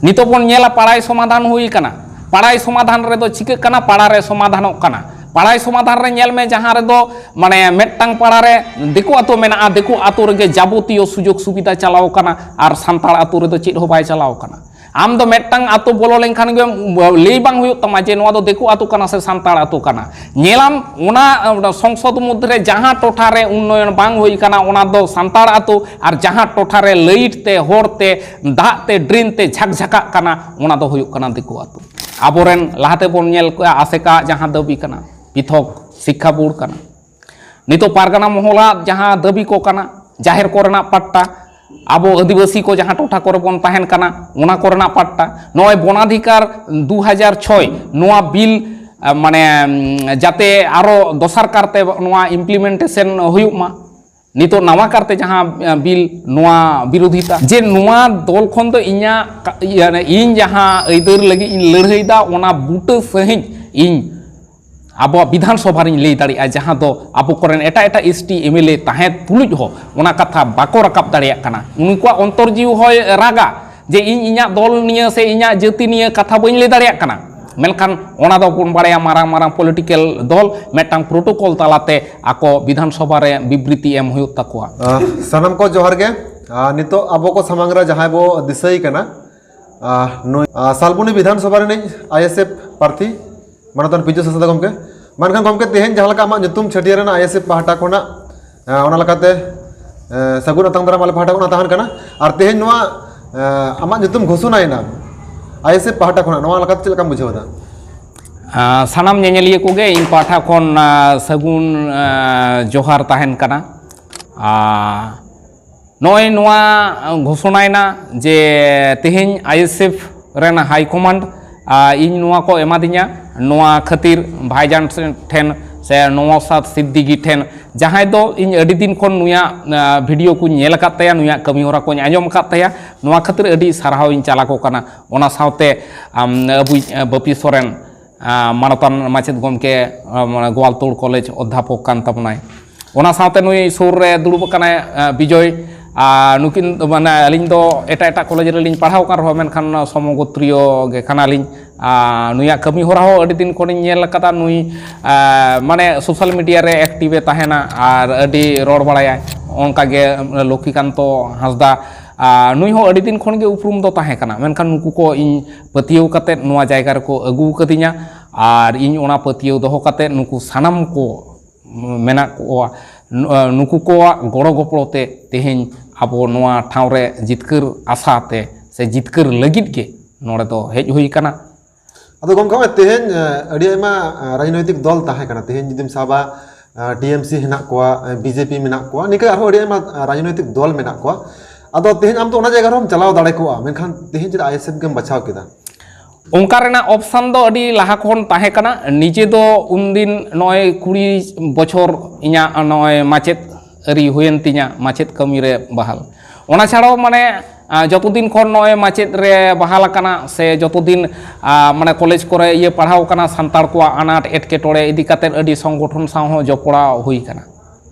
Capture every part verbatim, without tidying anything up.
ᱱᱤᱛᱚᱜ ᱵᱚᱱ ᱧᱮᱞᱟ, ᱯᱟᱲᱟᱭ ᱥᱚᱢᱟᱫᱷᱟᱱ ᱦᱩᱭ ᱟᱠᱟᱱᱟ᱾ ᱯᱟᱲᱟᱭ ᱥᱚᱢᱟᱫᱷᱟᱱ ᱨᱮᱫᱚ ᱪᱤᱠᱟᱹᱜ ᱠᱟᱱᱟ? ᱯᱟᱲᱟ ᱨᱮ ᱥᱚᱢᱟᱫᱷᱟᱱᱚᱜ ᱠᱟᱱᱟ᱾ ᱯᱟᱲᱟᱭ ᱥᱚᱢᱟᱫᱷᱟᱱ ᱨᱮ ᱧᱮᱞ ᱢᱮ, ᱡᱟᱦᱟᱸ ᱨᱮᱫᱚ ᱢᱟᱱᱮ ᱢᱤᱫᱴᱟᱝ ᱯᱟᱲᱟ ᱨᱮ ᱫᱤᱠᱩ ᱟᱹᱛᱩ ᱢᱮᱱᱟᱜᱼᱟ, ᱫᱤᱠᱩ ᱟᱹᱛᱩ ᱨᱮᱜᱮ ᱡᱟᱵᱚᱛᱤᱭᱚ ᱥᱩᱡᱳᱜᱽ ᱥᱩᱵᱤᱫᱷᱟ ᱪᱟᱞᱟᱣ ᱠᱟᱱᱟ, ᱟᱨ ᱥᱟᱱᱛᱟᱲ ᱟᱹᱛᱩ ᱨᱮᱫᱚ ᱪᱮᱫ ᱦᱚᱸ ᱵᱟᱭ ᱪᱟᱞᱟᱣ ᱠᱟᱱᱟ᱾ ᱟᱢ ᱫᱚ ᱢᱤᱫᱴᱟᱝ ᱟᱹᱛᱩ ᱵᱚᱞᱚ ᱞᱮᱱᱠᱷᱟᱱ ᱜᱮ ᱞᱟᱹᱭ ᱵᱟᱝ ᱦᱩᱭᱩᱜ ᱛᱟᱢᱟ ᱡᱮ ᱱᱚᱣᱟ ᱫᱚ ᱫᱤᱠᱩ ᱟᱹᱛᱩ ᱠᱟᱱᱟ ᱥᱮ ᱥᱟᱱᱛᱟᱲ ᱟᱹᱛᱩ ᱠᱟᱱᱟ᱾ ᱧᱮᱞᱟᱢ, ᱚᱱᱟ, ᱚᱱᱟ ᱥᱚᱝᱥᱚᱫ ᱢᱚᱫᱽᱫᱷᱮ ᱨᱮ ᱡᱟᱦᱟᱸ ᱴᱚᱴᱷᱟ ᱨᱮ ᱩᱱᱱᱚᱭᱚᱱ ᱵᱟᱝ ᱦᱩᱭ ᱠᱟᱱᱟ, ᱚᱱᱟ ᱫᱚ ᱥᱟᱱᱛᱟᱲ ᱟᱹᱛᱩ, ᱟᱨ ᱡᱟᱦᱟᱸ ᱴᱚᱴᱷᱟ ᱨᱮ ᱞᱟᱭᱤᱴ ᱛᱮ, ᱦᱚᱨ ᱛᱮ, ᱫᱟᱜ ᱛᱮ, ᱰᱨᱮᱱ ᱛᱮ ᱡᱷᱟᱠᱡᱷᱟᱠᱟᱜ ᱠᱟᱱᱟ, ᱚᱱᱟ ᱫᱚ ᱦᱩᱭᱩᱜ ᱠᱟᱱᱟ ᱫᱤᱠᱩ ᱟᱹᱛᱩ᱾ ᱟᱵᱚᱨᱮᱱ ᱞᱟᱦᱟᱛᱮ ᱵᱚᱱ ᱧᱮᱞ ᱠᱚᱣᱟ, ᱟᱥᱮᱠᱟᱣᱟᱜ ᱡᱟᱦᱟᱸ ᱫᱟᱹᱵᱤ ᱠᱟᱱᱟ, ᱯᱤᱛᱷᱚᱠ ᱥᱤᱠᱠᱷᱟ ᱵᱳᱨᱰ ᱠᱟᱱᱟ᱾ ᱱᱤᱛᱚᱜ ᱯᱟᱨᱜᱟᱱᱟ ᱢᱚᱦᱚᱞᱟᱜ ᱡᱟᱦᱟᱸ ᱫᱟᱹᱵᱤ ᱠᱚ ᱠᱟᱱᱟ, ᱡᱟᱦᱮᱨ ᱠᱚᱨᱮᱱᱟᱜ ᱯᱟᱴᱴᱟ, ᱟᱵᱚ ᱟᱹᱫᱤᱵᱟᱹᱥᱤ ᱠᱚ ᱡᱟᱦᱟᱸ ᱴᱚᱴᱷᱟ ᱠᱚᱨᱮ ᱵᱚᱱ ᱛᱟᱦᱮᱱ ᱠᱟᱱᱟ, ᱚᱱᱟ ᱠᱚᱨᱮᱱᱟᱜ ᱯᱟᱴᱴᱟ, ᱱᱚᱜᱼᱚᱭ ᱵᱚᱱᱟᱫᱷᱤᱠᱟᱨ ᱫᱩ ᱦᱟᱡᱟᱨ ᱪᱷᱚᱭ, ᱱᱚᱣᱟ ᱵᱤᱞ, ᱟ, ᱢᱟᱱᱮ, ᱩᱢ, ᱡᱟᱛᱮ ᱟᱨᱚ ᱫᱚᱥᱟᱨ ᱠᱟᱨᱛᱮ ᱱᱚᱣᱟ ᱤᱢᱯᱞᱤᱢᱮᱱᱴᱮᱥᱚᱱ ᱦᱩᱭᱩᱜ ᱢᱟ᱾ ᱱᱤᱛᱚᱜ ᱱᱟᱣᱟ ᱠᱟᱨᱛᱮ ᱡᱟᱦᱟᱸ, ᱟ, ᱵᱤᱞ, ᱱᱚᱣᱟ ᱵᱤᱨᱳᱫᱷᱤᱛᱟ, ᱡᱮ ᱱᱚᱣᱟ ᱫᱚᱞ ᱠᱷᱚᱱ ᱫᱚ ᱤᱧᱟᱹᱜ ᱠᱟ-, ᱤᱭᱟᱹ, ᱤᱧ ᱡᱟᱦᱟᱸ ᱟᱹᱭᱫᱟᱹᱨ ᱞᱟᱹᱜᱤᱫ ᱤᱧ ᱞᱟᱹᱲᱦᱟᱹᱭᱫᱟ, ᱚᱱᱟ ᱵᱩᱴᱟᱹ ᱥᱟᱺᱦᱤᱡ ᱤᱧ ᱟᱵᱚᱣᱟᱜ ᱵᱤᱫᱷᱟᱱ ᱥᱚᱵᱷᱟ ᱨᱤᱧ ᱞᱟᱹᱭ ᱫᱟᱲᱮᱭᱟᱜᱼᱟ, ᱡᱟᱦᱟᱸ ᱫᱚ ᱟᱵᱚ ᱠᱚᱨᱮᱱ ᱮᱴᱟᱜ ᱮᱴᱟᱜ S T M L A ᱛᱟᱦᱮᱸ ᱛᱩᱞᱩᱡ ᱦᱚᱸ ᱚᱱᱟ ᱠᱟᱛᱷᱟ ᱵᱟᱠᱚ ᱨᱟᱠᱟᱵ ᱫᱟᱲᱮᱭᱟᱜ ᱠᱟᱱᱟ᱾ ᱩᱱᱠᱩᱣᱟᱜ ᱚᱱᱛᱚᱨ ᱡᱤᱣᱤ ᱦᱚᱸᱭ ᱨᱟᱜᱟ ᱡᱮ ᱤᱧ ᱤᱧᱟᱹᱜ ᱫᱚᱞ ᱱᱤᱭᱟᱹ ᱥᱮ ᱤᱧᱟᱹᱜ ᱡᱟᱹᱛᱤ ᱱᱤᱭᱟᱹ ᱠᱟᱛᱷᱟ ᱵᱟᱹᱧ ᱞᱟᱹᱭ ᱫᱟᱲᱮᱭᱟᱜ ᱠᱟᱱᱟ᱾ ᱢᱮᱱᱠᱷᱟᱱ ᱚᱱᱟ ᱫᱚ ᱵᱚᱱ ᱵᱟᱲᱟᱭᱟ, ᱢᱟᱨᱟᱝ ᱢᱟᱨᱟᱝ ᱯᱚᱞᱤᱴᱤᱠᱮᱞ ᱫᱚᱞ ᱢᱤᱫᱴᱟᱝ ᱯᱨᱳᱴᱳᱠᱚᱞ ᱛᱟᱞᱟᱛᱮ ᱟᱠᱚ ᱵᱤᱫᱷᱟᱱ ᱥᱚᱵᱷᱟ ᱨᱮ ᱵᱤᱵᱨᱤᱛᱤ ᱮᱢ ᱦᱩᱭᱩᱜ ᱛᱟᱠᱚᱣᱟ᱾ ᱟᱦ, ᱥᱟᱱᱟᱢ ᱠᱚ ᱡᱚᱦᱟᱨ ᱜᱮ᱾ ᱟᱨ ᱱᱤᱛᱚᱜ ᱟᱵᱚ ᱠᱚ ᱥᱟᱢᱟᱝ ᱨᱮ ᱡᱟᱦᱟᱸᱭ ᱵᱚ ᱫᱤᱥᱟᱹᱭ ᱠᱟᱱᱟ, ᱟᱦ, ᱱᱩᱭ, ᱟᱦ, ᱥᱟᱞᱵᱚᱱᱤ ᱵᱤᱫᱷᱟᱱ ᱥᱚᱵᱷᱟ ᱨᱤᱱᱤᱡ ᱟᱭ ᱮᱥ ᱮᱯᱷ ᱯᱨᱟᱨᱛᱷᱤ ᱢᱟᱱᱚᱛᱟᱱ ᱯᱤᱡᱩ ᱥᱟᱥᱟᱫᱟ ᱜᱚᱢᱠᱮ᱾ ᱢᱮᱱᱠᱷᱟᱱ ᱜᱚᱢᱠᱮ, ᱛᱮᱦᱮᱧ ᱡᱟᱦᱟᱸ ᱞᱮᱠᱟ ᱟᱢᱟᱜ ᱧᱩᱛᱩᱢ ᱪᱷᱟᱹᱴᱭᱟᱹᱨ ᱮᱱᱟ ᱟᱭ ᱮᱥ ᱮᱯᱷ ᱯᱟᱦᱴᱟ ᱠᱷᱚᱱᱟᱜ, ᱟᱦ, ᱚᱱᱟ ᱞᱮᱠᱟᱛᱮ, ᱟᱦ, ᱥᱟᱹᱜᱩᱱ ᱟᱛᱟᱝ ᱫᱟᱨᱟᱢ ᱟᱞᱮ ᱯᱟᱦᱴᱟ ᱠᱷᱚᱱᱟᱜ ᱛᱟᱦᱮᱱ ᱠᱟᱱᱟ᱾ ᱟᱨ ᱛᱮᱦᱮᱧ ᱱᱚᱣᱟ, ᱟᱦ, ᱟᱢᱟᱜ ᱧᱩᱛᱩᱢ ᱜᱷᱳᱥᱚᱱᱟᱭᱮᱱᱟ ᱟᱭ ᱮᱥ ᱮᱯᱷ ᱯᱟᱦᱴᱟ ᱠᱷᱚᱱᱟᱜ, ᱱᱚᱣᱟ ᱞᱮᱠᱟᱛᱮ ᱪᱮᱫ ᱞᱮᱠᱟᱢ ᱵᱩᱡᱷᱟᱹᱣ ᱮᱫᱟ? ᱟᱦ, ᱥᱟᱱᱟᱢ ᱧᱮᱧᱮᱞᱤᱭᱟᱹ ᱠᱚᱜᱮ ᱤᱧ ᱯᱟᱦᱴᱟ ᱠᱷᱚᱱ, ᱟᱦ, ᱥᱟᱹᱜᱩᱱ, ᱟᱦ, ᱡᱚᱦᱟᱨ ᱛᱟᱦᱮᱱ ᱠᱟᱱᱟ᱾ ᱟᱨ ᱱᱚᱜᱼᱚᱭ ᱱᱚᱣᱟ ᱜᱷᱳᱥᱚᱱᱟᱭᱮᱱᱟ ᱡᱮ ᱛᱮᱦᱮᱧ ᱟᱭ ᱮᱥ ᱮᱯᱷ ᱨᱮᱱ ᱦᱟᱭ ᱠᱚᱢᱟᱱᱰ, ᱟ, ᱤᱧ ᱱᱚᱣᱟ ᱠᱚ ᱮᱢᱟᱫᱤᱧᱟ᱾ ᱱᱚᱣᱟ ᱠᱷᱟᱹᱛᱤᱨ ᱵᱷᱟᱭᱡᱟᱱ ᱴᱷᱮᱱ ᱥᱮ ᱱᱚᱣᱥᱟᱫ ᱥᱤᱫᱫᱤᱜᱤ ᱴᱷᱮᱱ, ᱡᱟᱦᱟᱸᱭ ᱫᱚ ᱤᱧ ᱟᱹᱰᱤ ᱫᱤᱱ ᱠᱷᱚᱱ ᱱᱩᱭᱟᱜ, ᱟ, ᱵᱷᱤᱰᱤᱭᱳ ᱠᱚᱧ ᱧᱮᱞ ᱟᱠᱟᱫ ᱛᱟᱭᱟ, ᱱᱩᱭᱟᱜ ᱠᱟᱹᱢᱤ ᱦᱚᱨᱟ ᱠᱚᱧ ᱟᱸᱡᱚᱢ ᱟᱠᱟᱫ ᱛᱟᱭᱟ, ᱱᱚᱣᱟ ᱠᱷᱟᱹᱛᱤᱨ ᱟᱹᱰᱤ ᱥᱟᱨᱦᱟᱣ ᱤᱧ ᱪᱟᱞ ᱟᱠᱚ ᱠᱟᱱᱟ᱾ ᱚᱱᱟ ᱥᱟᱶᱛᱮ, ᱟᱢ, ᱟᱵᱩᱭᱤᱡ, ᱟ, ᱵᱟᱹᱯᱤ ᱥᱚᱨᱮᱱ, ᱟ, ᱢᱟᱱᱚᱛᱟᱱ ᱢᱟᱪᱮᱫ ᱜᱚᱢᱠᱮ, ᱟ, ᱢᱟᱱᱮ ᱜᱳᱣᱟᱞᱛᱳᱲ ᱠᱚᱞᱮᱡᱽ ᱚᱫᱽᱫᱷᱟᱯᱚᱠ ᱠᱟᱱ ᱛᱟᱵᱚᱱᱟᱭ᱾ ᱚᱱᱟ ᱥᱟᱶᱛᱮ ᱱᱩᱭ ᱥᱩᱨ ᱨᱮ ᱫᱩᱲᱩᱵ ᱟᱠᱟᱱᱟᱭ, ᱟ, ᱵᱤᱡᱚᱭ, ᱟᱨ ᱱᱩᱠᱤᱱ ᱫᱚ, ᱢᱟᱱᱮ, ᱟᱹᱞᱤᱧ ᱫᱚ ᱮᱴᱟᱜ ᱮᱴᱟᱜ ᱠᱚᱞᱮᱡᱽ ᱨᱮᱞᱤᱧ ᱯᱟᱲᱦᱟᱣ ᱟᱠᱟᱱ ᱨᱮᱦᱚᱸ, ᱢᱮᱱᱠᱷᱟᱱ ᱥᱚᱢᱚᱜᱳᱛᱨᱤᱭᱚ ᱜᱮ ᱠᱟᱱᱟᱞᱤᱧ᱾ ᱟᱨ ᱱᱩᱭᱟᱜ ᱠᱟᱹᱢᱤ ᱦᱚᱨᱟ ᱦᱚᱸ ᱟᱹᱰᱤ ᱫᱤᱱ ᱠᱷᱚᱱᱤᱧ ᱧᱮᱞ ᱟᱠᱟᱫᱟ᱾ ᱱᱩᱭ, ᱟᱨ, ᱢᱟᱱᱮ, ᱥᱳᱥᱟᱞ ᱢᱤᱰᱤᱭᱟ ᱨᱮ ᱮᱠᱴᱤᱵᱷ ᱮ ᱛᱟᱦᱮᱱᱟ ᱟᱨ ᱟᱹᱰᱤ ᱨᱚᱲ ᱵᱟᱲᱟᱭᱟᱭ᱾ ᱚᱱᱠᱟᱜᱮ ᱞᱚᱠᱠᱷᱤᱠᱟᱱᱛᱚ ᱦᱟᱸᱥᱫᱟ, ᱟᱨ ᱱᱩᱭ ᱦᱚᱸ ᱟᱹᱰᱤ ᱫᱤᱱ ᱠᱷᱚᱱ ᱜᱮ ᱩᱯᱨᱩᱢ ᱫᱚ ᱛᱟᱦᱮᱸ ᱠᱟᱱᱟ, ᱢᱮᱱᱠᱷᱟᱱ ᱱᱩᱠᱩ ᱠᱚ ᱤᱧ ᱯᱟᱹᱛᱭᱟᱹᱣ ᱠᱟᱛᱮᱫ ᱱᱚᱣᱟ ᱡᱟᱭᱜᱟ ᱨᱮᱠᱚ ᱟᱹᱜᱩ ᱟᱠᱟᱫᱤᱧᱟ᱾ ᱟᱨ ᱤᱧ ᱚᱱᱟ ᱯᱟᱹᱛᱭᱟᱹᱣ ᱫᱚᱦᱚ ᱠᱟᱛᱮᱫ ᱱᱩᱠᱩ ᱥᱟᱱᱟᱢ ᱠᱚ ᱢᱮᱱᱟᱜ ᱠᱚᱣᱟ, ᱱᱩ-, ᱱᱩᱠᱩ ᱠᱚᱣᱟᱜ ᱜᱚᱲᱚ ᱜᱚᱯᱚᱲᱚ ᱛᱮ ᱛᱮᱦᱮᱧ ᱟᱵᱚ ᱱᱚᱣᱟ ᱴᱷᱟᱶ ᱨᱮ ᱡᱤᱛᱠᱟᱹᱨ ᱟᱥᱟ ᱛᱮ ᱥᱮ ᱡᱤᱛᱠᱟᱹᱨ ᱞᱟᱹᱜᱤᱫ ᱜᱮ ᱱᱚᱰᱮ ᱫᱚ ᱦᱮᱡ ᱦᱩᱭ ᱟᱠᱟᱱᱟ᱾ ᱟᱫᱚ ᱜᱚᱢᱠᱮ, ᱱᱚᱜᱼᱚᱭ ᱛᱮᱦᱮᱧ, ᱮ, ᱟᱹᱰᱤ ᱟᱭᱢᱟ, ᱮ, ᱨᱟᱡᱽᱱᱳᱭᱛᱤᱠ ᱫᱚᱞ ᱛᱟᱦᱮᱸ ᱠᱟᱱᱟ᱾ ᱛᱮᱦᱮᱧ ᱡᱩᱫᱤᱢ ᱥᱟᱵᱟ, ᱮ, ᱴᱤ ᱮᱢ ᱥᱤ ᱦᱮᱱᱟᱜ ᱠᱚᱣᱟ, ᱮ, ᱵᱤ ᱡᱮ ᱯᱤ ᱢᱮᱱᱟᱜ ᱠᱚᱣᱟ, ᱱᱤᱝᱠᱟᱹ ᱟᱨᱦᱚᱸ ᱟᱹᱰᱤ ᱟᱭᱢᱟ, ᱮ, ᱨᱟᱡᱽᱱᱳᱭᱛᱤᱠ ᱫᱚᱞ ᱢᱮᱱᱟᱜ ᱠᱚᱣᱟ᱾ ᱟᱫᱚ ᱛᱮᱦᱮᱧ ᱟᱢ ᱫᱚ ᱚᱱᱟ ᱡᱟᱭᱜᱟ ᱨᱮᱦᱚᱸᱢ ᱪᱟᱞᱟᱣ ᱫᱟᱲᱮ ᱠᱚᱜᱼᱟ, ᱢᱮᱱᱠᱷᱟᱱ ᱛᱮᱦᱮᱧ ᱪᱮᱫᱟᱜ ᱟᱭ ᱮᱥ ᱮᱯᱷ ᱜᱮᱢ ᱵᱟᱪᱷᱟᱣ ᱠᱮᱫᱟ? ᱚᱱᱠᱟ ᱨᱮᱱᱟᱜ ᱚᱯᱥᱟᱱ ᱫᱚ ᱟᱹᱰᱤ ᱞᱟᱦᱟ ᱠᱷᱚᱱ ᱛᱟᱦᱮᱸ ᱠᱟᱱᱟ᱾ ᱱᱤᱡᱮ ᱫᱚ ᱩᱱᱫᱤᱱ ᱱᱚᱜᱼᱚᱭ ᱠᱩᱲᱤ ᱵᱚᱪᱷᱚᱨ ᱤᱧᱟᱹᱜ ᱱᱚᱜᱼᱚᱭ ᱢᱟᱪᱮᱫ ᱟᱹᱨᱤ ᱦᱩᱭᱮᱱ ᱛᱤᱧᱟ, ᱢᱟᱪᱮᱫ ᱠᱟᱹᱢᱤ ᱨᱮ ᱵᱟᱦᱟᱞ᱾ ᱚᱱᱟ ᱪᱷᱟᱲᱟᱣ, ᱢᱟᱱᱮ, ᱟ, ᱡᱚᱛᱚ ᱫᱤᱱ ᱠᱷᱚᱱ ᱱᱚᱜᱼᱚᱭ ᱢᱟᱪᱮᱫ ᱨᱮ ᱵᱟᱦᱟᱞ ᱟᱠᱟᱱᱟ ᱥᱮ ᱡᱚᱛᱚ ᱫᱤᱱ, ᱟ, ᱢᱟᱱᱮ, ᱠᱚᱞᱮᱡᱽ ᱠᱚᱨᱮ ᱤᱭᱟᱹ ᱯᱟᱲᱦᱟᱣ ᱠᱟᱱᱟ, ᱥᱟᱱᱛᱟᱲ ᱠᱚᱣᱟᱜ ᱟᱱᱟᱴ ᱮᱴᱠᱮᱴᱚᱬᱮ ᱤᱫᱤ ᱠᱟᱛᱮᱫ ᱟᱹᱰᱤ ᱥᱚᱝᱜᱚᱴᱷᱚᱱ ᱥᱟᱶ ᱦᱚᱸ ᱡᱚᱯᱲᱟᱣ ᱦᱩᱭ ᱠᱟᱱᱟ᱾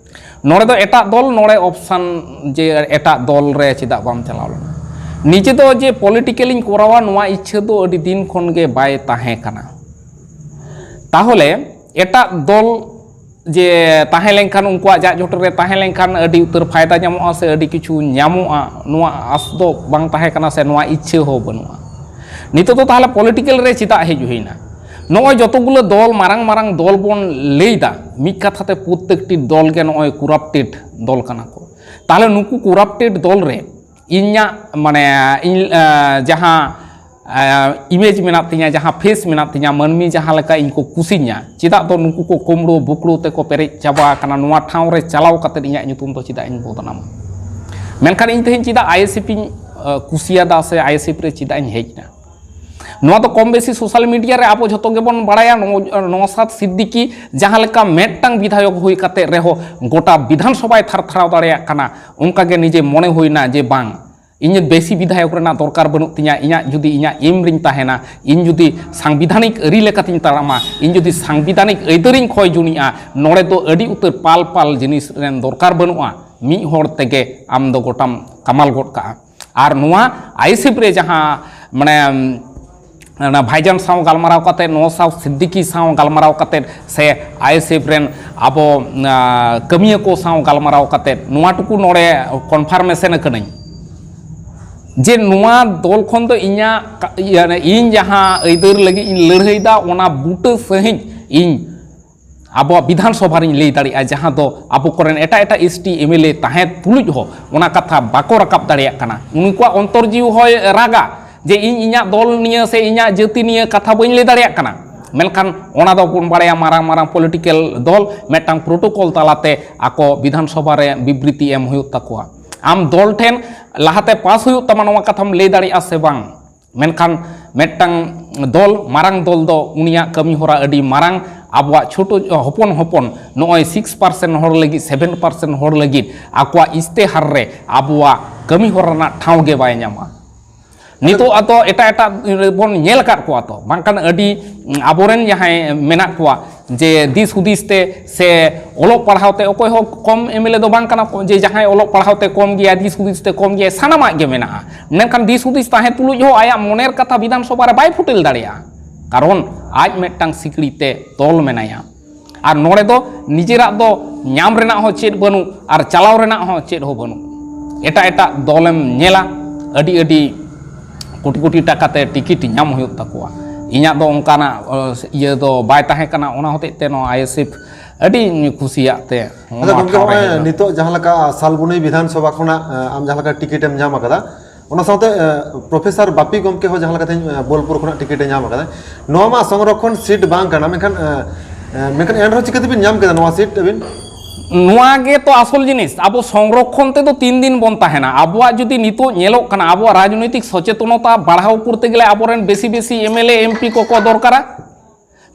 ᱱᱚᱰᱮ ᱫᱚ ᱮᱴᱟᱜ ᱫᱚᱞ, ᱱᱚᱰᱮ ᱚᱯᱥᱟᱱ ᱡᱮ ᱮᱴᱟᱜ ᱫᱚᱞ ᱨᱮ ᱪᱮᱫᱟᱜ ᱵᱟᱢ ᱪᱟᱞᱟᱣ ᱞᱮᱱᱟ? ᱱᱤᱡᱮ ᱫᱚ ᱡᱮ ᱯᱚᱞᱤᱴᱤᱠᱮᱞᱤᱧ ᱠᱚᱨᱟᱣᱟ, ᱱᱚᱣᱟ ᱤᱪᱪᱷᱟᱹ ᱫᱚ ᱟᱹᱰᱤ ᱫᱤᱱ ᱠᱷᱚᱱ ᱜᱮ ᱵᱟᱭ ᱛᱟᱦᱮᱸ ᱠᱟᱱᱟ᱾ ᱛᱟᱦᱚᱞᱮ ᱮᱴᱟᱜ ᱫᱚᱞ ᱡᱮ ᱛᱟᱦᱮᱸ ᱞᱮᱱᱠᱷᱟᱱ, ᱩᱱᱠᱩᱣᱟᱜ ᱡᱟᱜ ᱡᱚᱴ ᱨᱮ ᱛᱟᱦᱮᱸ ᱞᱮᱱᱠᱷᱟᱱ ᱟᱹᱰᱤ ᱩᱛᱟᱹᱨ ᱯᱷᱟᱭᱫᱟ ᱧᱟᱢᱚᱜᱼᱟ ᱥᱮ ᱟᱹᱰᱤ ᱠᱤᱪᱷᱩ ᱧᱟᱢᱚᱜᱼᱟ, ᱱᱚᱣᱟ ᱟᱥ ᱫᱚ ᱵᱟᱝ ᱛᱟᱦᱮᱸ ᱠᱟᱱᱟ ᱥᱮ ᱱᱚᱣᱟ ᱤᱪᱪᱷᱟᱹ ᱦᱚᱸ ᱵᱟᱹᱱᱩᱜᱼᱟ᱾ ᱱᱤᱛᱚᱜ ᱫᱚ ᱛᱟᱦᱚᱞᱮ ᱯᱚᱞᱤᱴᱤᱠᱮᱞ ᱨᱮ ᱪᱮᱫᱟᱜ ᱦᱮᱡ ᱦᱩᱭᱱᱟ? ᱱᱚᱜᱼᱚᱭ ᱡᱚᱛᱚᱜᱩᱞᱟᱹ ᱫᱚᱞ, ᱢᱟᱨᱟᱝ ᱢᱟᱨᱟᱝ ᱫᱚᱞ ᱵᱚᱱ ᱞᱟᱹᱭᱫᱟ, ᱢᱤᱫ ᱠᱟᱛᱷᱟ ᱛᱮ ᱯᱨᱚᱛᱮᱠᱴᱤ ᱫᱚᱞ ᱜᱮ ᱱᱚᱜᱼᱚᱭ ᱠᱚᱨᱟᱯᱴᱮᱰ ᱫᱚᱞ ᱠᱟᱱᱟ ᱠᱚ᱾ ᱛᱟᱦᱚᱞᱮ ᱱᱩᱠᱩ ᱠᱚᱨᱟᱯᱴᱮᱰ ᱫᱚᱞ ᱨᱮ ᱤᱧᱟᱹᱜ, ᱢᱟᱱᱮ, ᱤᱧ, ᱮ, ᱡᱟᱦᱟᱸ, ᱮ, ᱤᱢᱮᱡᱽ ᱢᱮᱱᱟᱜ ᱛᱤᱧᱟ, ᱡᱟᱦᱟᱸ ᱯᱷᱮᱥ ᱢᱮᱱᱟᱜ ᱛᱤᱧᱟ, ᱢᱟᱹᱱᱢᱤ ᱡᱟᱦᱟᱸ ᱞᱮᱠᱟ ᱤᱧ ᱠᱚ ᱠᱩᱥᱤᱧᱟ, ᱪᱮᱫᱟᱜ ᱫᱚ ᱱᱩᱠᱩ ᱠᱚ ᱠᱩᱢᱲᱩ ᱵᱩᱠᱲᱩ ᱛᱮᱠᱚ ᱯᱮᱨᱮᱡ ᱪᱟᱵᱟ ᱟᱠᱟᱱᱟ? ᱱᱚᱣᱟ ᱴᱷᱟᱶ ᱨᱮ ᱪᱟᱞᱟᱣ ᱠᱟᱛᱮᱫ ᱤᱧᱟᱹᱜ ᱧᱩᱛᱩᱢ ᱫᱚ ᱪᱮᱫᱟᱜ ᱤᱧ ᱵᱚᱫᱱᱟᱢᱟ? ᱢᱮᱱᱠᱷᱟᱱ ᱤᱧ ᱛᱮᱦᱮᱧ ᱪᱮᱫᱟᱜ ᱟᱭ ᱮᱥ ᱮᱯᱷ ᱤᱧ, ᱮ, ᱠᱩᱥᱤᱭᱟᱫᱟ ᱥᱮ ᱟᱭ ᱮᱥ ᱮᱯᱷ ᱨᱮ ᱪᱮᱫᱟᱜ ᱤᱧ ᱦᱮᱡ ᱮᱱᱟ? ᱱᱚᱣᱟ ᱫᱚ ᱠᱚᱢ ᱵᱮᱥᱤ ᱥᱳᱥᱟᱞ ᱢᱤᱰᱤᱭᱟ ᱨᱮ ᱟᱵᱚ ᱡᱷᱚᱛᱚ ᱜᱮᱵᱚᱱ ᱵᱟᱲᱟᱭᱟ᱾ ᱱᱚᱣ-, ᱱᱚᱣᱥᱟᱫ ᱥᱤᱫᱫᱤᱠᱤ ᱡᱟᱦᱟᱸ ᱞᱮᱠᱟ ᱢᱤᱫᱴᱟᱝ ᱵᱤᱫᱷᱟᱭᱚᱠ ᱦᱩᱭ ᱠᱟᱛᱮ ᱨᱮᱦᱚᱸ ᱜᱚᱴᱟ ᱵᱤᱫᱷᱟᱱ ᱥᱚᱵᱷᱟᱭ ᱛᱷᱟᱨ ᱛᱷᱟᱨᱟᱣ ᱫᱟᱲᱮᱭᱟᱜ ᱠᱟᱱᱟ, ᱚᱱᱠᱟ ᱜᱮ ᱱᱤᱡᱮ ᱢᱚᱱᱮ ᱦᱩᱭᱱᱟ ᱡᱮ ᱵᱟᱝ, ᱤᱧ ᱵᱮᱥᱤ ᱵᱤᱫᱷᱟᱭᱚᱠ ᱨᱮᱱᱟᱜ ᱫᱚᱨᱠᱟᱨ ᱵᱟᱹᱱᱩᱜ ᱛᱤᱧᱟ᱾ ᱤᱧᱟᱹᱜ ᱡᱩᱫᱤ ᱤᱧᱟᱹᱜ ᱮᱢ ᱨᱤᱧ ᱛᱟᱦᱮᱱᱟ, ᱤᱧ ᱡᱩᱫᱤ ᱥᱟᱝᱵᱤᱫᱷᱟᱱᱤᱠ ᱟᱹᱨᱤ ᱞᱮᱠᱟᱛᱤᱧ ᱛᱟᱲᱟᱢᱟ, ᱤᱧ ᱡᱩᱫᱤ ᱥᱟᱝᱵᱤᱫᱷᱟᱱᱤᱠ ᱟᱹᱭᱫᱟᱹᱨᱤᱧ ᱠᱷᱚᱭ ᱡᱩᱱᱤᱜᱼᱟ, ᱱᱚᱰᱮ ᱫᱚ ᱟᱹᱰᱤ ᱩᱛᱟᱹᱨ ᱯᱟᱞ ᱯᱟᱞ ᱡᱤᱱᱤᱥ ᱨᱮᱱ ᱫᱚᱨᱠᱟᱨ ᱵᱟᱹᱱᱩᱜᱼᱟ᱾ ᱢᱤᱫ ᱦᱚᱲ ᱛᱮᱜᱮ ᱟᱢ ᱫᱚ ᱜᱚᱴᱟᱢ ᱠᱟᱢᱟᱞ ᱜᱚᱫ ᱠᱟᱜᱼᱟ᱾ ᱟᱨ ᱱᱚᱣᱟ ᱟᱭᱮᱥᱤᱯ ᱨᱮ ᱡᱟᱦᱟᱸ ᱢᱟᱱᱮ ᱚᱱᱟ ᱵᱷᱟᱭᱡᱟᱱ ᱥᱟᱶ ᱜᱟᱞᱢᱟᱨᱟᱣ ᱠᱟᱛᱮ, ᱱᱚᱣᱟ ᱥᱟᱶ ᱥᱤᱫᱫᱤᱠᱤ ᱥᱟᱶ ᱜᱟᱞᱢᱟᱨᱟᱣ ᱠᱟᱛᱮ, ᱥᱮ ᱟᱭᱮᱥᱤᱯ ᱨᱮᱱ ᱟᱵᱚ ᱠᱟᱹᱢᱤᱭᱟᱹ ᱠᱚ ᱥᱟᱶ ᱜᱟᱞᱢᱟᱨᱟᱣ ᱠᱟᱛᱮ, ᱱᱚᱣᱟ ᱴᱩᱠᱩ ᱱᱚᱰᱮ ᱠᱚᱱᱯᱷᱟᱨᱢᱮᱥᱚᱱ ᱟᱠᱟᱱᱟᱹᱧ ᱡᱮ ᱱᱚᱣᱟ ᱫᱚᱞ ᱠᱷᱚᱱ ᱫᱚ ᱤᱧᱟᱹᱜ ᱤᱧ ᱡᱟᱦᱟᱸ ᱟᱹᱭᱫᱟᱹᱨ ᱞᱟᱹᱜᱤᱫ ᱤᱧ ᱞᱟᱹᱲᱦᱟᱹᱭ ᱫᱟ, ᱚᱱᱟ ᱵᱩᱴᱟᱹ ᱥᱟᱹᱦᱤᱡ ᱤᱧ ᱟᱵᱚᱣᱟᱜ ᱵᱤᱫᱷᱟᱱ ᱥᱚᱵᱷᱟ ᱨᱤᱧ ᱞᱟᱹᱭ ᱫᱟᱲᱮᱭᱟᱜᱼᱟ, ᱡᱟᱦᱟᱸ ᱫᱚ ᱟᱵᱚ ᱠᱚᱨᱮᱱ ᱮᱴᱟᱜ ᱮᱴᱟᱜ ᱮᱥᱴᱤ ᱮᱢᱮᱞᱮ ᱛᱟᱦᱮᱸ ᱛᱩᱞᱩᱡ ᱦᱚᱸ ᱚᱱᱟ ᱠᱟᱛᱷᱟ ᱵᱟᱠᱚ ᱨᱟᱠᱟᱵ ᱫᱟᱲᱮᱭᱟᱜ ᱠᱟᱱᱟ᱾ ᱩᱱᱠᱩᱣᱟᱜ ᱚᱱᱛᱚᱨ ᱡᱤᱣᱤ ᱦᱚᱸᱭ ᱨᱟᱜᱟ ᱡᱮ ᱤᱧ ᱤᱧᱟᱹᱜ ᱫᱚᱞ ᱱᱤᱭᱟᱹ ᱥᱮ ᱤᱧᱟᱹᱜ ᱡᱟᱹᱛᱤ ᱱᱤᱭᱟᱹ ᱠᱟᱛᱷᱟ ᱵᱟᱹᱧ ᱞᱟᱹᱭ ᱫᱟᱲᱮᱭᱟᱜ ᱠᱟᱱᱟ᱾ ᱢᱮᱱᱠᱷᱟᱱ ᱚᱱᱟ ᱫᱚ ᱵᱚᱱ ᱵᱟᱲᱟᱭᱟ, ᱢᱟᱨᱟᱝ ᱢᱟᱨᱟᱝ ᱯᱚᱞᱤᱴᱤᱠᱮᱞ ᱫᱚᱞ ᱢᱤᱫᱴᱟᱝ ᱯᱨᱳᱴᱳᱠᱚᱞ ᱛᱟᱞᱟᱛᱮ ᱟᱠᱚ ᱵᱤᱫᱷᱟᱱ ᱥᱚᱵᱷᱟ ᱨᱮ ᱵᱤᱵᱨᱤᱛᱤ ᱮᱢ ᱦᱩᱭᱩᱜ ᱛᱟᱠᱚᱣᱟ᱾ ᱟᱢ ᱫᱚᱞ ᱴᱷᱮᱱ ᱞᱟᱦᱟᱛᱮ ᱯᱟᱥ ᱦᱩᱭᱩᱜ ᱛᱟᱢᱟ, ᱱᱚᱣᱟ ᱠᱟᱛᱷᱟᱢ ᱞᱟᱹᱭ ᱫᱟᱲᱮᱭᱟᱜᱼᱟ ᱥᱮ ᱵᱟᱝ? ᱢᱮᱱᱠᱷᱟᱱ ᱢᱤᱫᱴᱟᱝ ᱫᱚᱞ, ᱢᱟᱨᱟᱝ ᱫᱚᱞ ᱫᱚ ᱩᱱᱤᱭᱟᱜ ᱠᱟᱹᱢᱤ ᱦᱚᱨᱟ ᱟᱹᱰᱤ ᱢᱟᱨᱟᱝ᱾ ᱟᱵᱚᱣᱟᱜ ᱪᱷᱳᱴᱳ ᱦᱚᱯᱚᱱ ᱦᱚᱯᱚᱱ ᱱᱚᱜᱼᱚᱭ ᱥᱤᱠᱥ ᱯᱟᱨᱥᱮᱱᱴ ᱦᱚᱲ ᱞᱟᱹᱜᱤᱫ, ᱥᱮᱵᱷᱮᱱ ᱯᱟᱨᱥᱮᱱᱴ ᱦᱚᱲ ᱞᱟᱹᱜᱤᱫ ᱟᱠᱚᱣᱟᱜ ᱤᱥᱛᱮᱦᱟᱨ ᱨᱮ ᱟᱵᱚᱣᱟᱜ ᱠᱟᱹᱢᱤ ᱦᱚᱨᱟ ᱨᱮᱱᱟᱜ ᱴᱷᱟᱶ ᱜᱮ ᱵᱟᱭ ᱧᱟᱢᱟ᱾ ᱱᱤᱛᱚᱜ ᱟᱫᱚ ᱮᱴᱟᱜ ᱮᱴᱟᱜ ᱵᱚᱱ ᱧᱮᱞ ᱟᱠᱟᱫ ᱠᱚᱣᱟ ᱛᱚ, ᱵᱟᱝᱠᱷᱟᱱ ᱟᱹᱰᱤ ᱟᱵᱚᱨᱮᱱ ᱡᱟᱦᱟᱸᱭ ᱢᱮᱱᱟᱜ ᱠᱚᱣᱟ, ᱡᱮ ᱫᱤᱥ ᱦᱩᱫᱤᱥ ᱛᱮ ᱥᱮ ᱚᱞᱚᱜ ᱯᱟᱲᱦᱟᱣ ᱛᱮ ᱚᱠᱚᱭ ᱦᱚᱸ ᱠᱚᱢ ᱮᱢᱮᱞᱮ ᱫᱚ ᱵᱟᱝ ᱠᱟᱱᱟ ᱠᱚ, ᱡᱮ ᱡᱟᱦᱟᱸᱭ ᱚᱞᱚᱜ ᱯᱟᱲᱦᱟᱣ ᱛᱮ ᱠᱚᱢ ᱜᱮᱭᱟ, ᱫᱤᱥ ᱦᱩᱫᱤᱥ ᱛᱮ ᱠᱚᱢ ᱜᱮᱭᱟ, ᱥᱟᱱᱟᱢᱟᱜ ᱜᱮ ᱢᱮᱱᱟᱜᱼᱟ᱾ ᱢᱮᱱᱠᱷᱟᱱ ᱫᱤᱥ ᱦᱩᱫᱤᱥ ᱛᱟᱦᱮᱸ ᱛᱩᱞᱩᱡ ᱦᱚᱸ ᱟᱭᱟᱜ ᱢᱚᱱᱮᱨ ᱠᱟᱛᱷᱟ ᱵᱤᱫᱷᱟᱱ ᱥᱚᱵᱷᱟ ᱨᱮ ᱵᱟᱭ ᱯᱷᱩᱴᱮᱞ ᱫᱟᱲᱮᱭᱟᱜᱼᱟ, ᱠᱟᱨᱚᱱ ᱟᱡ ᱢᱤᱫᱴᱟᱝ ᱥᱤᱠᱲᱤ ᱛᱮ ᱛᱚᱞ ᱢᱮᱱᱟᱭᱟ᱾ ᱟᱨ ᱱᱚᱰᱮ ᱫᱚ ᱱᱤᱡᱮᱨᱟᱜ ᱫᱚ ᱧᱟᱢ ᱨᱮᱱᱟᱜ ᱦᱚᱸ ᱪᱮᱫ ᱵᱟᱹᱱᱩᱜ ᱟᱨ ᱪᱟᱞᱟᱣ ᱨᱮᱱᱟᱜ ᱦᱚᱸ ᱪᱮᱫ ᱦᱚᱸ ᱵᱟᱹᱱᱩᱜ᱾ ᱮᱴᱟᱜ ᱮᱴᱟᱜ ᱫᱚᱞᱮᱢ ᱧᱮᱞᱟ, ᱟᱹᱰᱤ ᱟᱹᱰᱤ ᱠᱳᱴᱤ ᱠᱳᱴᱤ ᱴᱟᱠᱟ ᱛᱮ ᱴᱤᱠᱤᱴ ᱧᱟᱢ ᱦᱩᱭᱩᱜ ᱛᱟᱠᱚᱣᱟ᱾ ᱤᱧᱟᱹᱜ ᱫᱚ ᱚᱱᱠᱟᱱᱟᱜ ᱤᱭᱟᱹ ᱫᱚ ᱵᱟᱭ ᱛᱟᱦᱮᱸ ᱠᱟᱱᱟ, ᱚᱱᱟ ᱦᱚᱛᱮᱡ ᱛᱮ ᱱᱚᱣᱟ ᱟᱭᱮᱥᱤᱯ ᱟᱹᱰᱤᱧ ᱠᱩᱥᱤᱭᱟᱜ ᱛᱮ ᱟᱫᱚ ᱱᱚᱣᱟ ᱜᱚᱢᱠᱮ, ᱴᱷᱟᱶ ᱨᱮ ᱱᱚᱜᱼᱚᱭ ᱦᱮᱡ ᱮᱱᱟ᱾ ᱱᱤᱛᱚᱜ ᱡᱟᱦᱟᱸ ᱞᱮᱠᱟ ᱥᱟᱞᱵᱚᱱᱤ ᱵᱤᱫᱷᱟᱱ ᱥᱚᱵᱷᱟ ᱠᱷᱚᱱᱟᱜ ᱟᱢ ᱡᱟᱦᱟᱸ ᱞᱮᱠᱟ ᱴᱤᱠᱤᱴ ᱮᱢ ᱧᱟᱢ ᱟᱠᱟᱫᱟ, ᱚᱱᱟ ᱥᱟᱶᱛᱮ ᱯᱨᱚᱯᱷᱮᱥᱚᱨ ᱵᱟᱯᱤ ᱜᱚᱢᱠᱮ ᱦᱚᱸ ᱡᱟᱦᱟᱸ ᱞᱮᱠᱟ ᱛᱮᱦᱮᱧ ᱵᱳᱞᱯᱩᱨ ᱠᱷᱚᱱᱟᱜ ᱴᱤᱠᱤᱴ ᱮ ᱧᱟᱢ ᱟᱠᱟᱫᱟ, ᱱᱚᱣᱟ ᱢᱟ ᱥᱚᱝᱨᱚᱠᱷᱚᱱ ᱥᱤᱴ ᱵᱟᱝ ᱠᱟᱱᱟ, ᱢᱮᱱᱠᱷᱟᱱ ᱢᱮᱱᱠᱷᱟᱱ ᱮᱱᱨᱮᱦᱚᱸ ᱪᱤᱠᱟᱹ ᱛᱮᱵᱤᱱ ᱧᱟᱢ ᱠᱮᱫᱟ ᱱᱚᱣᱟ ᱥᱤᱴ ᱟᱹᱵᱤᱱ? ᱱᱚᱣᱟ ᱜᱮ ᱛᱚ ᱟᱥᱚᱞ ᱡᱤᱱᱤᱥ᱾ ᱟᱵᱚ ᱥᱚᱝᱨᱚᱠᱷᱚᱱ ᱛᱮᱫᱚ ᱛᱤᱱ ᱫᱤᱱ ᱵᱚᱱ ᱛᱟᱦᱮᱱᱟ? ᱟᱵᱚᱣᱟᱜ ᱡᱩᱫᱤ ᱱᱤᱛᱚᱜ ᱧᱮᱞᱚᱜ ᱠᱟᱱᱟ, ᱟᱵᱚᱣᱟᱜ ᱨᱟᱡᱽᱱᱳᱭᱛᱤᱠ ᱥᱚᱪᱮᱛᱚᱱᱚᱛᱟ ᱵᱟᱲᱦᱟᱣ ᱠᱚᱨᱛᱮ ᱜᱮᱞᱮ ᱟᱵᱚᱨᱮᱱ ᱵᱮᱥᱤ ᱵᱮᱥᱤ ᱮᱢᱮᱞᱮ ᱮᱢᱯᱤ ᱠᱚᱠᱚ ᱫᱚᱨᱠᱟᱨᱟ᱾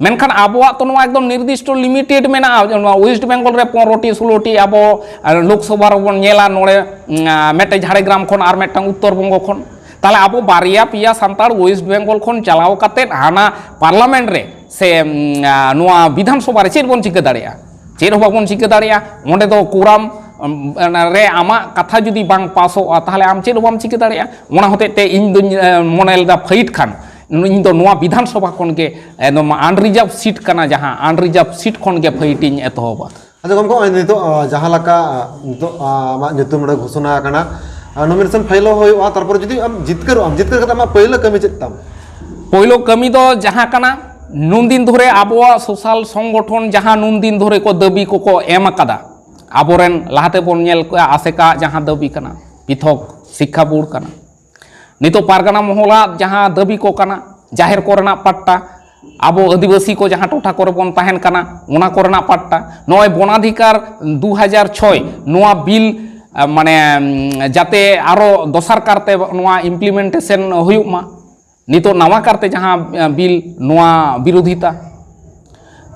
ᱢᱮᱱᱠᱷᱟᱱ ᱟᱵᱚᱣᱟᱜ ᱛᱚ ᱱᱚᱣᱟ ᱮᱠᱫᱚᱢ ᱱᱤᱨᱫᱤᱥᱴᱚ ᱞᱤᱢᱤᱴᱮᱰ ᱢᱮᱱᱟᱜᱼᱟ᱾ ᱱᱚᱣᱟ ᱳᱭᱮᱥᱴ ᱵᱮᱝᱜᱚᱞ ᱨᱮ ᱯᱚᱱᱨᱚᱴᱤ ᱥᱳᱞᱳᱴᱤ, ᱟᱵᱚ ᱞᱳᱠᱥᱚᱵᱷᱟ ᱨᱮᱵᱚᱱ ᱧᱮᱞᱟ, ᱱᱚᱰᱮ ᱢᱤᱫᱴᱮᱱ ᱡᱷᱟᱲᱜᱨᱟᱢ ᱠᱷᱚᱱ ᱟᱨ ᱢᱤᱫᱴᱟᱝ ᱩᱛᱛᱚᱨ ᱵᱚᱝᱜᱚ ᱠᱷᱚᱱ᱾ ᱛᱟᱦᱚᱞᱮ ᱟᱵᱚ ᱵᱟᱨᱭᱟ ᱯᱮᱭᱟ ᱥᱟᱱᱛᱟᱲ ᱳᱭᱮᱥᱴ ᱵᱮᱝᱜᱚᱞ ᱠᱷᱚᱱ ᱪᱟᱞᱟᱣ ᱠᱟᱛᱮᱫ ᱦᱟᱱᱟ ᱯᱟᱨᱞᱟᱢᱮᱱᱴ ᱨᱮ ᱥᱮ ᱱᱚᱣᱟ ᱵᱤᱫᱷᱟᱱ ᱥᱚᱵᱷᱟ ᱨᱮ ᱪᱮᱫ ᱵᱚᱱ ᱪᱤᱠᱟᱹ ᱫᱟᱲᱮᱭᱟᱜᱼᱟ? ᱪᱮᱫ ᱦᱚᱸ ᱵᱟᱵᱚᱱ ᱪᱤᱠᱟᱹ ᱫᱟᱲᱮᱭᱟᱜᱼᱟ᱾ ᱚᱸᱰᱮ ᱫᱚ ᱠᱳᱨᱟᱢ ᱟᱢ, ᱚᱱᱟ ᱨᱮ ᱟᱢᱟᱜ ᱠᱟᱛᱷᱟ ᱡᱩᱫᱤ ᱵᱟᱝ ᱯᱟᱥᱚᱜᱼᱟ, ᱛᱟᱦᱚᱞᱮ ᱟᱢ ᱪᱮᱫ ᱦᱚᱸ ᱵᱟᱢ ᱪᱤᱠᱟᱹ ᱫᱟᱲᱮᱭᱟᱜᱼᱟ᱾ ᱚᱱᱟ ᱦᱚᱛᱮᱡ ᱛᱮ ᱤᱧ ᱫᱚᱧ ᱮ, ᱢᱚᱱᱮ ᱞᱮᱫᱟ ᱯᱷᱟᱭᱤᱴ ᱠᱷᱟᱱ ᱤᱧ ᱫᱚ ᱱᱚᱣᱟ ᱵᱤᱫᱷᱟᱱ ᱥᱚᱵᱷᱟ ᱠᱷᱚᱱ ᱜᱮ ᱮᱠᱫᱚᱢ ᱟᱱᱨᱤᱡᱟᱨᱵᱷ ᱥᱤᱴ ᱠᱟᱱᱟ, ᱡᱟᱦᱟᱸ ᱟᱱᱨᱤᱡᱟᱨᱵᱷ ᱥᱤᱴ ᱠᱷᱚᱱ ᱜᱮ ᱯᱷᱟᱭᱤᱴ ᱤᱧ ᱮᱛᱚᱦᱚᱵᱟ᱾ ᱟᱪᱪᱷᱟ ᱜᱚᱢᱠᱮ, ᱱᱚᱜᱼᱚᱭ ᱱᱤᱛᱚᱜ ᱟᱸ, ᱡᱟᱦᱟᱸ ᱞᱮᱠᱟ ᱟᱸ, ᱱᱤᱛᱚᱜ ᱟᱸ, ᱟᱢᱟᱜ ᱧᱩᱛᱩᱢ ᱱᱚᱰᱮ ᱜᱷᱳᱥᱚᱱᱟ ᱟᱠᱟᱱᱟ, ᱱᱚᱢᱤᱱᱮᱥᱚᱱ ᱯᱷᱟᱭᱤᱞ ᱦᱚᱸ ᱦᱩᱭᱩᱜᱼᱟ, ᱛᱟᱨᱯᱚᱨᱮ ᱡᱩᱫᱤ ᱟᱢ ᱡᱤᱛᱠᱟᱹᱨᱚᱜ ᱟᱢ, ᱡᱤᱛᱠᱟᱹᱨ ᱠᱟᱛᱮ ᱟᱢᱟᱜ ᱯᱟᱹᱭᱞᱟᱹ ᱠᱟᱹᱢᱤ ᱪᱮᱫ ᱛᱟᱢ? ᱯᱳᱭᱞᱳ ᱠᱟᱹᱢᱤ ᱫᱚ ᱡᱟᱦᱟᱸ ᱠᱟᱱᱟ, ᱱᱩᱱᱫᱤᱱ ᱫᱷᱚᱨᱮ ᱟᱵᱚᱣᱟᱜ ᱥᱳᱥᱟᱞ ᱥᱚᱝᱜᱚᱴᱷᱚᱱ ᱡᱟᱦᱟᱸ ᱱᱩᱱᱫᱤᱱ ᱫᱷᱚᱨᱮ ᱠᱚ ᱫᱟᱹᱵᱤ ᱠᱚᱠᱚ ᱮᱢ ᱟᱠᱟᱫᱟ, ᱟᱵᱚᱨᱮᱱ ᱞᱟᱦᱟᱛᱮ ᱵᱚᱱ ᱧᱮᱞ ᱠᱚᱣᱟ ᱟᱥᱮᱠᱟ ᱡᱟᱦᱟᱸ ᱫᱟᱹᱵᱤ ᱠᱟᱱᱟ, ᱯᱤᱛᱷᱚᱠ ᱥᱤᱠᱠᱷᱟ ᱵᱳᱨᱰ ᱠᱟᱱᱟ, ᱱᱤᱛᱚᱜ ᱯᱟᱨᱜᱟᱱᱟ ᱢᱚᱦᱚᱞᱟᱜ ᱡᱟᱦᱟᱸ ᱫᱟᱹᱵᱤ ᱠᱚ ᱠᱟᱱᱟ, ᱡᱟᱦᱮᱨ ᱠᱚᱨᱮᱱᱟᱜ ᱯᱟᱴᱴᱟ, ᱟᱵᱚ ᱟᱹᱫᱤᱵᱟᱹᱥᱤ ᱠᱚ ᱡᱟᱦᱟᱸ ᱴᱚᱴᱷᱟ ᱠᱚᱨᱮ ᱵᱚᱱ ᱛᱟᱦᱮᱱ ᱠᱟᱱᱟ, ᱚᱱᱟ ᱠᱚᱨᱮᱱᱟᱜ ᱯᱟᱴᱴᱟ, ᱱᱚᱜᱼᱚᱭ ᱵᱚᱱᱟᱫᱷᱤᱠᱟᱨ ᱫᱩ ᱦᱟᱡᱟᱨ ᱪᱷᱚᱭ, ᱱᱚᱣᱟ ᱵᱤᱞ ᱟᱸ, ᱢᱟᱱᱮ ᱩᱢ, ᱡᱟᱛᱮ ᱟᱨᱚ ᱫᱚᱥᱟᱨ ᱠᱟᱨᱛᱮ ᱱᱚᱣᱟ ᱤᱢᱯᱞᱤᱢᱮᱱᱴᱮᱥᱚᱱ ᱦᱩᱭᱩᱜ ᱢᱟ, ᱱᱤᱛᱚᱜ ᱱᱟᱣᱟ ᱠᱟᱨᱛᱮ ᱡᱟᱦᱟᱸ ᱟᱸ, ᱵᱤᱞ, ᱱᱚᱣᱟ ᱵᱤᱨᱳᱫᱷᱤᱛᱟ᱾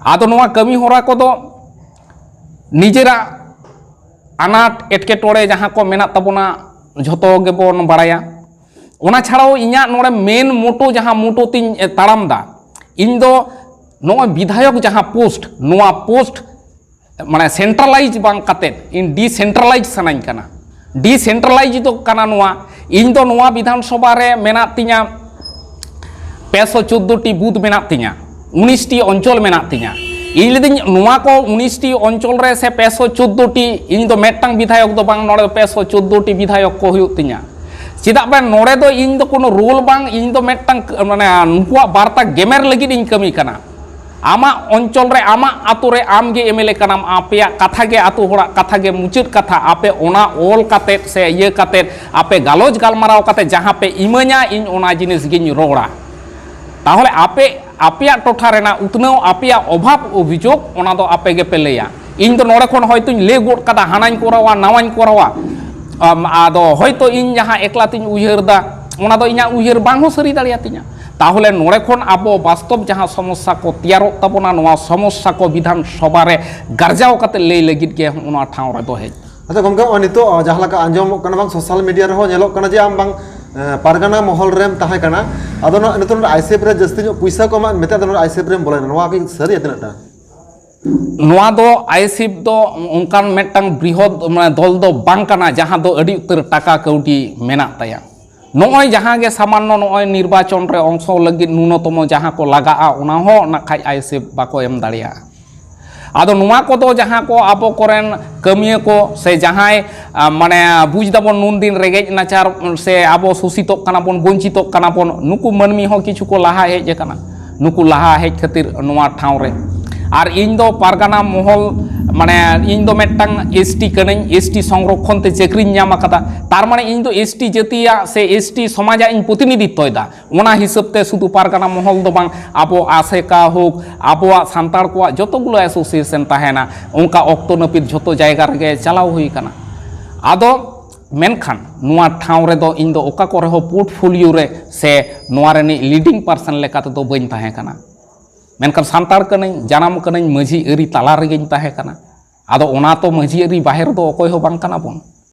ᱟᱫᱚ ᱱᱚᱣᱟ ᱠᱟᱹᱢᱤ ᱦᱚᱨᱟ ᱠᱚᱫᱚ ᱱᱤᱡᱮᱨᱟᱜ ᱟᱱᱟᱴ ᱮᱴᱠᱮᱴᱚᱬᱮ ᱡᱟᱦᱟᱸ ᱠᱚ ᱢᱮᱱᱟᱜ ᱛᱟᱵᱚᱱᱟ, ᱡᱷᱚᱛᱚ ᱜᱮᱵᱚᱱ ᱵᱟᱲᱟᱭᱟ᱾ ᱚᱱᱟ ᱪᱷᱟᱲᱟᱣ ᱤᱧᱟᱹᱜ ᱱᱚᱰᱮ ᱢᱮᱱ ᱢᱳᱴᱳ, ᱡᱟᱦᱟᱸ ᱢᱳᱴᱳ ᱛᱤᱧ ᱮ, ᱛᱟᱲᱟᱢ ᱫᱟ, ᱤᱧ ᱫᱚ ᱱᱚᱜᱼᱚᱭ ᱵᱤᱫᱷᱟᱭᱚᱠ ᱡᱟᱦᱟᱸ ᱯᱳᱥᱴ, ᱱᱚᱣᱟ ᱯᱳᱥᱴ ᱢᱟᱱᱮ ᱥᱮᱱᱴᱨᱟᱞᱟᱭᱤᱡᱽ ᱵᱟᱝ ᱠᱟᱛᱮᱫ ᱤᱧ ᱰᱤᱥᱮᱱᱴᱨᱟᱞᱟᱭᱤᱡᱽ ᱥᱟᱱᱟᱧ ᱠᱟᱱᱟ᱾ ᱰᱤᱥᱮᱱᱴᱨᱟᱞᱟᱭᱤᱡᱽ ᱫᱚ ᱠᱟᱱᱟ ᱱᱚᱣᱟ, ᱤᱧ ᱫᱚ ᱱᱚᱣᱟ ᱵᱤᱫᱷᱟᱱ ᱥᱚᱵᱷᱟ ᱨᱮ ᱢᱮᱱᱟᱜ ᱛᱤᱧᱟ ᱯᱮᱥᱚ ᱪᱳᱫᱽᱫᱳ ᱴᱤ ᱵᱩᱛᱷ ᱢᱮᱱᱟᱜ ᱛᱤᱧᱟ, ᱩᱱᱤᱥ ᱴᱤ ᱚᱧᱪᱚᱞ ᱢᱮᱱᱟᱜ ᱛᱤᱧᱟ᱾ ᱤᱧ ᱞᱟᱹᱭᱫᱟᱹᱧ ᱱᱚᱣᱟ ᱠᱚ ᱩᱱᱤᱥ ᱴᱤ ᱚᱧᱪᱚᱞ ᱨᱮ ᱥᱮ ᱯᱮᱥᱚ ᱪᱳᱫᱽᱫᱳ ᱴᱤ, ᱤᱧ ᱫᱚ ᱢᱤᱫᱴᱟᱝ ᱵᱤᱫᱷᱟᱭᱚᱠ ᱫᱚ ᱵᱟᱝ, ᱱᱚᱰᱮ ᱫᱚ ᱯᱮᱥᱚ ᱪᱳᱫᱽᱫᱳ ᱴᱤ ᱵᱤᱫᱷᱟᱭᱚᱠ ᱠᱚ ᱦᱩᱭᱩᱜ ᱛᱤᱧᱟ᱾ ᱪᱮᱫᱟᱜ ᱵᱟᱝ, ᱱᱚᱰᱮ ᱫᱚ ᱤᱧ ᱫᱚ ᱠᱳᱱᱳ ᱨᱳᱞ ᱵᱟᱝ, ᱤᱧ ᱫᱚ ᱢᱤᱫᱴᱟᱝ ᱢᱟᱱᱮ ᱱᱩᱠᱩᱣᱟᱜ ᱵᱟᱨᱛᱟ ᱜᱮᱢᱮᱨ ᱞᱟᱹᱜᱤᱫ ᱤᱧ ᱠᱟᱹᱢᱤ ᱠᱟᱱᱟ᱾ ᱟᱢᱟᱜ ᱚᱧᱪᱚᱞ ᱨᱮ, ᱟᱢᱟᱜ ᱟᱛᱳ ᱨᱮ ᱟᱢ ᱜᱮ ᱮᱢᱮᱞᱮ ᱠᱟᱱᱟᱢ, ᱟᱯᱮᱭᱟᱜ ᱠᱟᱛᱷᱟ ᱜᱮ ᱟᱛᱳ ᱦᱚᱲᱟᱜ ᱠᱟᱛᱷᱟ ᱜᱮ ᱢᱩᱪᱟᱹᱫ ᱠᱟᱛᱷᱟ, ᱟᱯᱮ ᱚᱱᱟ ᱚᱞ ᱠᱟᱛᱮᱫ ᱥᱮ ᱤᱭᱟᱹ ᱠᱟᱛᱮᱫ ᱟᱯᱮ ᱜᱟᱞᱚᱪ ᱜᱟᱞᱢᱟᱨᱟᱣ ᱠᱟᱛᱮᱫ ᱡᱟᱦᱟᱸ ᱯᱮ ᱤᱢᱟᱹᱧᱟ, ᱤᱧ ᱚᱱᱟ ᱡᱤᱱᱤᱥ ᱜᱤᱧ ᱨᱚᱲᱟ᱾ ᱛᱟᱦᱚᱞᱮ ᱟᱯᱮ, ᱟᱯᱮᱭᱟᱜ ᱴᱚᱴᱷᱟ ᱨᱮᱱᱟᱜ ᱩᱛᱱᱟᱹᱣ, ᱟᱯᱮᱭᱟᱜ ᱚᱵᱷᱟᱵᱽ ᱚᱵᱷᱤᱡᱳᱜᱽ, ᱚᱱᱟ ᱫᱚ ᱟᱯᱮ ᱜᱮᱯᱮ ᱞᱟᱹᱭᱟ᱾ ᱤᱧ ᱫᱚ ᱱᱚᱰᱮ ᱠᱷᱚᱱ ᱦᱚᱭᱛᱳᱧ ᱞᱟᱹᱭ ᱜᱚᱫ ᱠᱟᱫᱟ, ᱦᱟᱱᱟᱧ ᱠᱚᱨᱟᱣᱟ, ᱱᱟᱣᱟᱧ ᱠᱚᱨᱟᱣᱟ, ᱟᱢ, ᱟᱫᱚ ᱦᱚᱭᱛᱳ ᱤᱧ ᱡᱟᱦᱟᱸ ᱮᱠᱞᱟ ᱛᱤᱧ ᱩᱭᱦᱟᱹᱨ ᱫᱟ, ᱚᱱᱟ ᱫᱚ ᱤᱧᱟᱹᱜ ᱩᱭᱦᱟᱹᱨ ᱵᱟᱝ ᱦᱚᱸ ᱥᱟᱹᱨᱤ ᱫᱟᱲᱮᱭᱟᱛᱤᱧᱟ᱾ ᱛᱟᱦᱚᱞᱮ ᱱᱚᱰᱮ ᱠᱷᱚᱱ ᱟᱵᱚ ᱵᱟᱥᱛᱚᱵ ᱡᱟᱦᱟᱸ ᱥᱚᱢᱚᱥᱥᱟ ᱠᱚ ᱛᱮᱭᱟᱨᱚᱜ ᱛᱟᱵᱚᱱᱟ, ᱱᱚᱣᱟ ᱥᱚᱢᱚᱥᱥᱟ ᱠᱚ ᱵᱤᱫᱷᱟᱱ ᱥᱚᱵᱷᱟ ᱨᱮ ᱜᱟᱨᱡᱟᱣ ᱠᱟᱛᱮ ᱞᱟᱹᱭ ᱞᱟᱹᱜᱤᱫ ᱜᱮ ᱱᱚᱣᱟ ᱴᱷᱟᱶ ᱨᱮᱫᱚ ᱦᱮᱡ᱾ ᱟᱪᱪᱷᱟ ᱜᱚᱢᱠᱮ, ᱱᱚᱜᱼᱚᱭ ᱱᱤᱛᱚᱜ ᱡᱟᱦᱟᱸ ᱞᱮᱠᱟ ᱟᱸᱡᱚᱢᱚᱜ ᱠᱟᱱᱟ, ᱵᱟᱝ ᱥᱳᱥᱟᱞ ᱢᱤᱰᱤᱭᱟ ᱨᱮᱦᱚᱸ ᱧᱮᱞᱚᱜ ᱠᱟᱱᱟ ᱡᱮ ᱟᱢ ᱵᱟᱝ ᱮ, ᱯᱟᱨᱜᱟᱱᱟ ᱢᱚᱦᱚᱞ ᱨᱮᱢ ᱛᱟᱦᱮᱸ ᱠᱟᱱᱟ, ᱟᱫᱚ ᱱᱚᱣᱟ ᱱᱤᱛᱚᱜ ᱱᱚᱰᱮ ᱟᱭᱥᱮᱯ ᱨᱮ ᱡᱟᱹᱥᱛᱤ ᱧᱚᱜ ᱯᱩᱭᱥᱟᱹ ᱠᱚ ᱮᱢᱟᱜ ᱢᱮᱛᱮ ᱟᱫᱚ ᱱᱚᱰᱮ ᱟᱭᱥᱮᱯ ᱨᱮᱢ ᱵᱚᱞᱚᱭᱮᱱᱟ, ᱱᱚᱣᱟ ᱠᱤ ᱥᱟᱹᱨᱤᱭᱟ ᱛᱤᱱᱟᱹᱜ ᱴᱟ? ᱱᱚᱣᱟ ᱫᱚ ᱟᱭᱮᱥᱤᱯ ᱫᱚ ᱚᱱᱠᱟᱱ ᱢᱤᱫᱴᱟᱝ ᱵᱨᱤᱦᱚᱫ ᱢᱟᱱᱮ ᱫᱚᱞ ᱫᱚ ᱵᱟᱝ ᱠᱟᱱᱟ ᱡᱟᱦᱟᱸ ᱫᱚ ᱟᱹᱰᱤ ᱩᱛᱟᱹᱨ ᱴᱟᱠᱟ ᱠᱟᱹᱣᱰᱤ ᱢᱮᱱᱟᱜ ᱛᱟᱭᱟ᱾ ᱱᱚᱜᱼᱚᱭ ᱡᱟᱦᱟᱸ ᱜᱮ ᱥᱟᱢᱟᱱᱱᱚ ᱱᱚᱜᱼᱚᱭ ᱱᱤᱨᱵᱟᱪᱚᱱ ᱨᱮ ᱚᱝᱥᱚ ᱞᱟᱹᱜᱤᱫ ᱱᱩᱱᱚᱛᱚᱢᱚ ᱡᱟᱦᱟᱸ ᱠᱚ ᱞᱟᱜᱟᱜᱼᱟ, ᱚᱱᱟ ᱦᱚᱸ ᱱᱟᱠᱷᱟᱡ ᱟᱭᱮᱥᱤᱯ ᱵᱟᱠᱚ ᱮᱢ ᱫᱟᱲᱮᱭᱟᱜᱼᱟ᱾ ᱟᱫᱚ ᱱᱚᱣᱟ ᱠᱚᱫᱚ ᱡᱟᱦᱟᱸ ᱠᱚ ᱟᱵᱚ ᱠᱚᱨᱮᱱ ᱠᱟᱹᱢᱤᱭᱟᱹ ᱠᱚ ᱥᱮ ᱡᱟᱦᱟᱸᱭ, ᱟ, ᱢᱟᱱᱮ ᱵᱩᱡᱽ ᱫᱟᱵᱚᱱ ᱱᱩᱱ ᱫᱤᱱ ᱨᱮᱸᱜᱮᱡ ᱱᱟᱪᱟᱨ ᱥᱮ ᱟᱵᱚ ᱥᱳᱥᱤᱛᱚᱜ ᱠᱟᱱᱟ ᱵᱚᱱ, ᱵᱚᱧᱪᱤᱛᱚᱜ ᱠᱟᱱᱟ ᱵᱚᱱ, ᱱᱩᱠᱩ ᱢᱟᱹᱱᱢᱤ ᱦᱚᱸ ᱠᱤᱪᱷᱩ ᱠᱚ ᱞᱟᱦᱟ ᱦᱮᱡ ᱟᱠᱟᱱᱟ᱾ ᱱᱩᱠᱩ ᱞᱟᱦᱟ ᱦᱮᱡ ᱠᱷᱟᱹᱛᱤᱨ ᱱᱚᱣᱟ ᱴᱷᱟᱶ ᱨᱮ᱾ ᱟᱨ ᱤᱧ ᱫᱚ ᱯᱟᱨᱜᱟᱱᱟ ᱢᱚᱦᱚᱞ, ᱢᱟᱱᱮ ᱤᱧ ᱫᱚ ᱢᱤᱫᱴᱟᱝ ᱮᱥᱴᱤ ᱠᱟᱹᱱᱟᱹᱧ, ᱮᱥᱴᱤ ᱥᱚᱝᱨᱚᱠᱷᱚᱱ ᱛᱮ ᱪᱟᱹᱠᱨᱤᱧ ᱧᱟᱢ ᱟᱠᱟᱫᱟ, ᱛᱟᱨ ᱢᱟᱱᱮ ᱤᱧ ᱫᱚ ᱮᱥᱴᱤ ᱡᱟᱹᱛᱤᱭᱟᱜ ᱥᱮ ᱮᱥᱴᱤ ᱥᱚᱢᱟᱡᱟᱜ ᱤᱧ ᱯᱨᱚᱛᱤᱱᱤᱫᱷᱤᱛᱛᱚᱭᱮᱫᱟ᱾ ᱚᱱᱟ ᱦᱤᱥᱟᱹᱵ ᱛᱮ ᱥᱩᱫᱷᱩ ᱯᱟᱨᱜᱟᱱᱟ ᱢᱚᱦᱚᱞ ᱫᱚ ᱵᱟᱝ, ᱟᱵᱚ ᱟᱥᱮᱠᱟ ᱦᱳᱠ, ᱟᱵᱚᱣᱟᱜ ᱥᱟᱱᱛᱟᱲ ᱠᱚᱣᱟᱜ ᱡᱚᱛᱚᱜᱩᱞᱳ ᱮᱥᱳᱥᱤᱭᱮᱥᱚᱱ ᱛᱟᱦᱮᱱᱟ, ᱚᱱᱠᱟ ᱚᱠᱛᱚ ᱱᱟᱹᱯᱤᱛ ᱡᱷᱚᱛᱚ ᱡᱟᱭᱜᱟ ᱨᱮᱜᱮ ᱪᱟᱞᱟᱣ ᱦᱩᱭ ᱟᱠᱟᱱᱟ᱾ ᱟᱫᱚ ᱢᱮᱱᱠᱷᱟᱱ ᱱᱚᱣᱟ ᱴᱷᱟᱶ ᱨᱮᱫᱚ ᱤᱧ ᱫᱚ ᱚᱠᱟ ᱠᱚᱨᱮ ᱦᱚᱸ ᱯᱳᱨᱴᱯᱷᱳᱞᱤᱭᱳ ᱨᱮ ᱥᱮ ᱱᱚᱣᱟ ᱨᱤᱱᱤᱡ ᱞᱤᱰᱤᱝ ᱯᱟᱨᱥᱚᱱ ᱞᱮᱠᱟ ᱛᱮᱫᱚ ᱵᱟᱹᱧ ᱛᱟᱦᱮᱸ ᱠᱟᱱᱟ᱾ ᱢᱮᱱᱠᱷᱟᱱ ᱥᱟᱱᱛᱟᱲ ᱠᱟᱹᱱᱟᱹᱧ, ᱡᱟᱱᱟᱢ ᱠᱟᱹᱱᱟᱹᱧ ᱢᱟᱹᱡᱷᱤ ᱟᱹᱨᱤ ᱛᱟᱞᱟ ᱨᱮᱜᱮᱧ ᱛᱟᱦᱮᱸ ᱠᱟᱱᱟ᱾ ᱟᱫᱚ ᱚᱱᱟ ᱛᱚ ᱢᱟᱹᱡᱷᱤ ᱟᱹᱨᱤ ᱵᱟᱦᱮᱨ ᱫᱚ ᱚᱠᱚᱭ ᱦᱚᱸ ᱵᱟᱝ ᱠᱟᱱᱟ ᱵᱚᱱ᱾